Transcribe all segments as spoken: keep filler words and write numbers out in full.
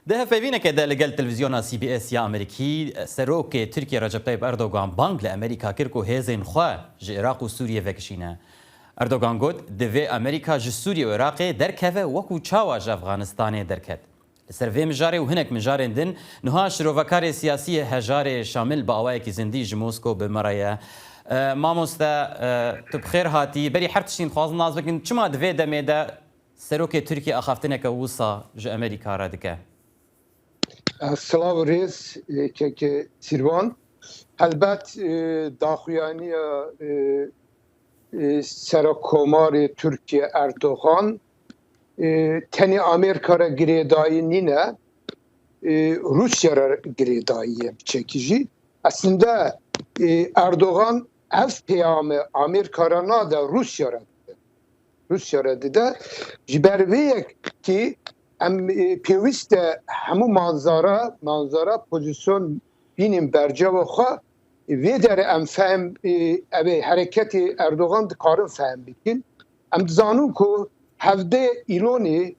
Di hevpeyvîneke de li gel televîzyona C B S ya Amerîkî, Serokê Tirkiye Recep Tayyip Erdogan bang li Amerîka kir ku hêzên xwe ji Iraq û Sûriyê vekişîne. Erdogan got, divê Amerîka ji Sûriyê û Iraqê derkeve wekû çawa ji Efxanistanê derket. Li ser vê mijarê û hinek mijarên din, niha şirovekarê siyasî yê Hejarê Şamil bi awayekî zindî ji Moskow bi me re ye. E, mamoste, e, tu bi xêr hatî. Berî her tiştî dixwazin nas bikin, çima di vê demê de Serokê Tirkiye axaftineke wisa ji Amerîka re dike? Silav û rêz, e, keke Sîrvan. Helbet, e, daxuyaniya, e, e, Serokomarê Tirkiye Erdogan, e, tenê Amerîka re girêdayî nîne, e, Rûsya re girêdayî ye biçekî jî. Aslında, e, Erdogan ev peyame Amerîka re nade, Rûsya re dide. Rûsya re dide. Ji ber vê yekî em, e, pêwîst e hemû manzara, manzara pozîsyon bînin bercava xwe. Vê derê em fehm, e, ev ê hereketê Erdogan dikarin fehm bikin. Em dizanin ku hevdeh Îlonê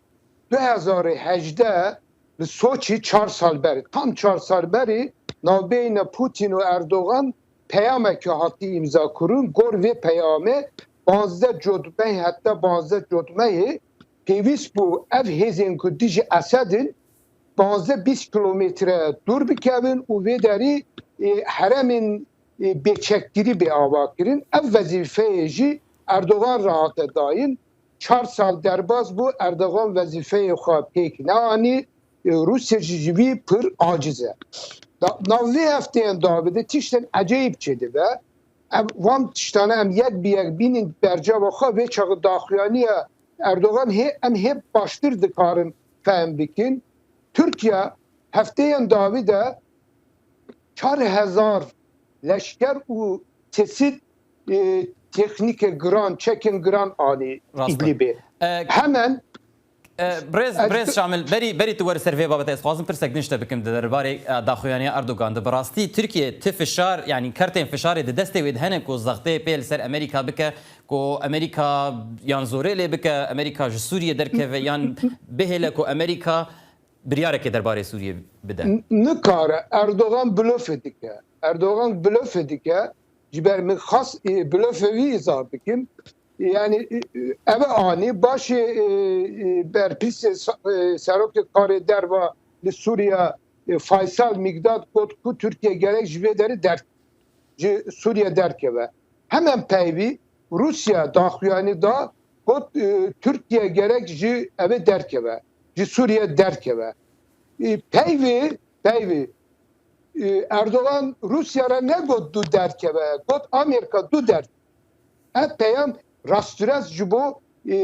du hezar û hejdeh li Soçî çar sal berî, tam çar sal berî navbeyna Putin û Erdogan peyamekê hatî îmzakirin. Gor vê peyamê panzdeh cotmehê, heta panzdeh cotmehê pêwîst bû ev hêzên ku dijî Esed in, panzdeh bîst kilometre dûr bikevin û vê derî, e, heremên, e, bêçekgirî bê avakirin. Ev wezîfeyê jî Erdogan re hate dayîn. Çar sal derbas bû, Erdogan wezîfeyê xwe pêk neanî. E, Rûsya jî ji vî pir aciz e. Da, nav vê hefteyên dawî de tiştên ecayîb çêdibe. Em, van tiştane em yek bi yek bînin bercava xwe, vê çaxê daxuyaniya Erdogan hê, em hê baştir dikarin fehm bikin. Tirkiye hefteyên dawî de çar hezar leşker û kesît, e, teknîke giran, çekên giran anî Rast e. Îdlibê. E, Hemen E, Birêz, ez birêz Şamil, berî, berî tu were ser vê babetê, ez xwazim pirsek din ji te bikim di derbarê, e, daxuyaniya Erdogan de. Bi rastî Tirkiye ti fişar, yanî kertên fişarê di destê wê de hene ku zextê pê li ser Amerîka bike, ku Amerîka yan zorê lê bike, Amerîka ji Sûriyê derkeve, yan bihêle ku Amerîka biryarekê derbarê Sûriyê bide? N-, nikare. Erdogan blofê dike. Erdogan blofê dike. Ji ber min xas, e, blofê wî îzah bikim. Yani, e, e, eve anî başê, e, e, berpirsê sa-, e, serokê karê derva li Sûriya, e, Faysal Mîkdad got ku Tirkiye gerek ji vê derê derk-, ji Sûriye derkeve. Hemen peyvî Rûsya daxuyanî da got, e, Tirkiye gerek ji eve derkeve, ji Sûriye derkeve. E, peyvî, peyvî, e, Erdogan Rûsya re negot du derkeve, got Amerîka du derkeve. Ev peyam rastirast ji bo, e,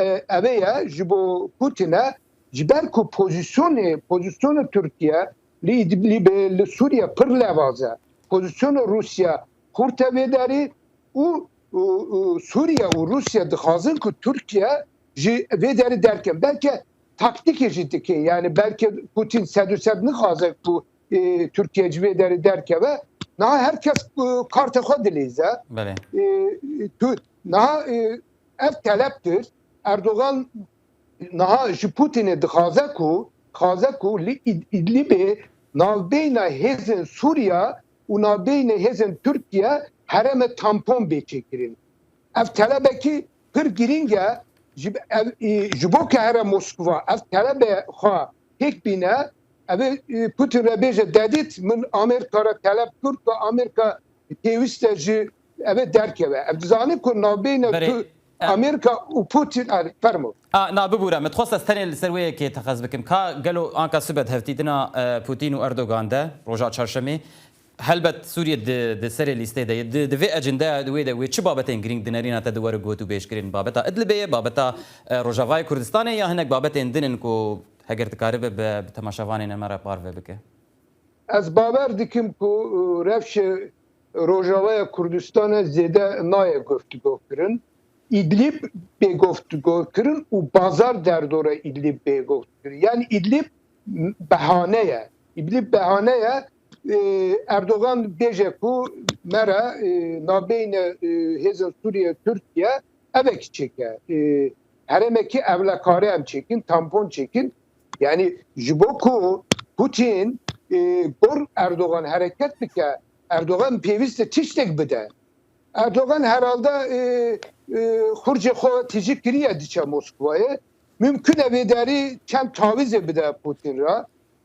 e, eve ye, ji bo Putin e, ji ber ku pozîsyonê, pozîsyona Tirkiye li Îdlibê, li Sûriye pir lewaz e. Pozîsyona Rûsya xurt e vê derê û, û, û Sûriye û Rûsya dixwazin ku Tirkiye ji vê derê derkeve. Belke taktîkê jî dike, yani belke Putin sed û sed nixwaze ku e, Tirkiye ji vê derê derkeve. Niha her kes, e, kartê xwe dilîze. Belê. E, tu, niha, e, ev telebtir. Erdogan niha ji Putinê dixwaze ku, dixwaze ku li Îd-, Îdlibê navbeyna hêzên Sûriya û navbeyna hêzên Tirkiye herême tampon bê çêkirin. Ev telebekî pir girîng e. Ji, ev, e, ji bo ke here Moskva ev telebe xwe pêk bîne, ev ê, e, Putin re bêje, dedît min Amerîka re teleb kir ku Amerîka pêwîst e ji ev ê derkeve. Ev dizane ku navbeyne Berê, tu e, Amerîka û Putin, er, fermo. A, na bibûre, min dixwest ez tenê li ser wê yekê texez bikim. Ka gelo anka sibe di hevdîtina, e, Putin û Erdogan de, roja çarşemê, Helbet Sûriye di, di serê lîstê de ye. Di, di vê ecindeya wê de wê çi babetên girîng di nerîna te di were gotûbêjkirin? Babeta Idlibê ye, babeta, e, Rojavayê Kurdistanê ya hinek babetên din in ku heger dikaribe bi, bi temaşevanên me re parve bike? Ez bawer dikim ku, e, rewşê Rojavaya Kurdistanê zêde nayê guftûgo kirin. Îdlîb bê guftûgo kirin û bazar derdora Îdlîb bê guftûgo kirin. Yani Îdlîb behane ye. Îdlîb behane ye. E, Erdogan bêje ku me re, e, nabeyne, e, hêzên Sûriye, Tirkiye evekî çêke. E, herêmekî ewlekare em çêkin, tampon çêkin. Yani ji bo ku Putin, e, gor Erdogan hereket bike, Erdogan pêwîst e tiştek bide. Erdogan herhalde, e, e, xurcê xwe tijî kiriye diçe Moskwayê. Mümkün e vê derî çend tawîzê bide Putin re.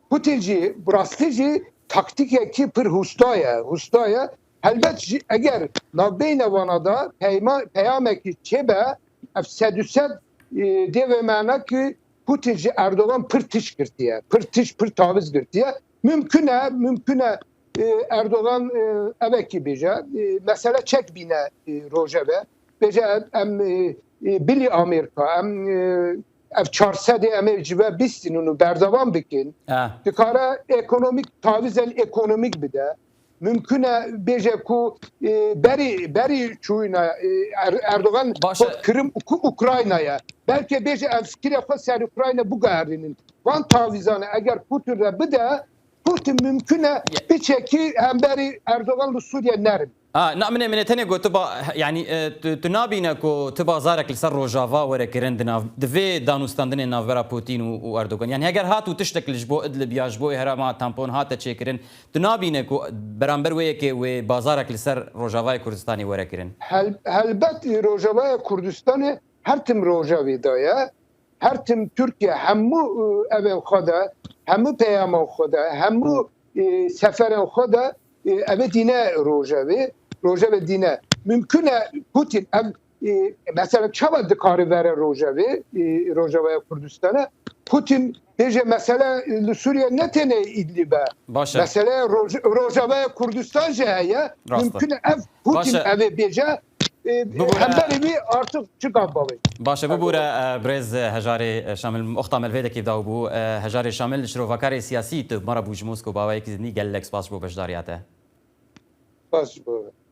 Putin jî, bi rastî jî taktikekî pir hûsta ye, hûsta ye. Helbet jî eger navbeyne vana de peyma-, peyamekî çêbe, ev sed û sed, e, dê vê mena ki Putin ji Erdogan pir tişt girtiye, pir tişt, pir taviz girtiye. Mümkün e, mümkün e, e, Erdogan, e, evekî bêje, e, mesele çek bîne, e, rojeve. Bêje em, em, e, e, bilî Amerîka, em, e, ev çar sedê em ê ji ve bîstin û berdewam bikin. Ah. Dikare ekonomîk, tavîzên ekonomîk bide. Mümkün e bêje ku, e, berî, berî çûyîna, e, Er-, Erdogan Baş e. Kot Krim Uk-, Ukraynaya. Belkî bêje em fikirê xwe ser Ukrayna bigerînin. Van tavîzane eger Putin re bide, Putin mümkün e biçekî hemberî Erdogan li Sûriye nerin. Ha, na, minê, minê tenê got, tu ba, yani, e, tu, tu nabîne ku tu bazarek li ser Rojava were kirin di nav, di vê danûstandinê navbera Putin û, û Erdogan. Yani, heger hat û tiştek li ji bo Idlib ya ji bo herêma tampon hate çêkirin, tu nabîne ku beramber wê yekê wê bazarek li ser Rojavayê Kurdistanê were kirin? Hel-, helbet Rojavaya Kurdistanê her tim Rojavê daye. Her tim Tirkiye hemû, e, evên xwe de, hemû peyaman xwe de, hemû, e, seferên xwe de, e, ev ê dîne rojevê, rojevê dîne. Mümkün e Putin ev, e, mesela çawa dikare vere rojevê, e, Rojavaya Kurdistana? Putin bêje mesele, e, li Sûriye ne tenê Îdlib e. Baş e. Mesele Roj-, Rojavaya Kurdistan jî heye. Rast e. Mümkün e ev Putin Baş e. Ev ê bêje, e, Bibûre hemberî wî artık çi gav bavê? Baş e, bibûre, e, birêz, e, Hejarê, e, Şamil, oxta me li vê dekê daw bû. E, Hejarê Şamil, şirovakarê siyasî tu bi me re bû ji Moskow, baweyekî zindî gelek spas ji bo beşdariya te. Spas ji bo we.